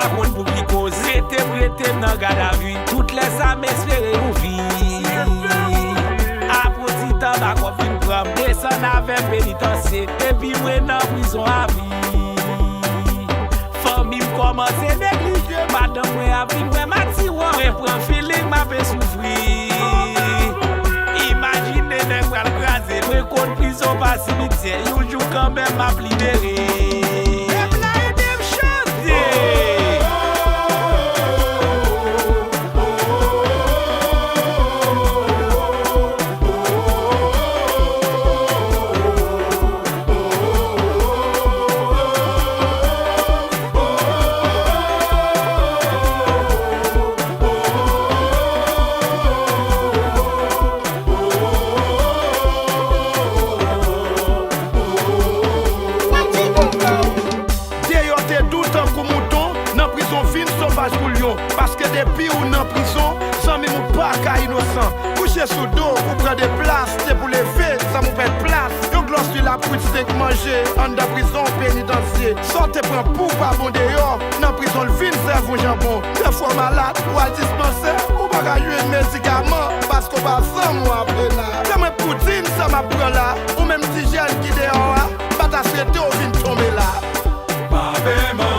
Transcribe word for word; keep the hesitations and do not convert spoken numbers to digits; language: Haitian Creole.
Pa konn pou ki koz. Rete m, rete m nan gadavi. Tout lè sa m espere yon vi. Apre yon ti tan, bakòp vin pran m. Desann avè m penitansye. Epi mwen nan prizon avi. Fanmi m kòmanse neglije. Madanm mwen ap vin wè m atiwan. Mwen pran feeling, m ape soufri. Imajine nèg pral kraze. Mwen konn prizon pa simityè. Yon jou kanmenm m ap libere. Pèp la ede m chante. Deyò te dou tankou mouton, nan prizon vin sovaj kou lyon. Paske depi ou nan prizon, zanmi m, ou pa ka inosan. Kouche sou do, ou pran de plas, te pou leve, zanmi, ou pèd plas. Yon glòs lwil ap kwit senk manje, anndan prizon penitansye. Sa w te pran pou pa bon deyò, nan prizon l vin sèvi w janbon. Dèfwa w malad, ou al dispansè, ou pa ka jwenn medikaman, paske w pa zanmi w a pena. Se mwen k pou di n sa m ap pran la, ou menm ti jèn ki deyò a, m pa ta swete w vin tonbe la. Pa pè, m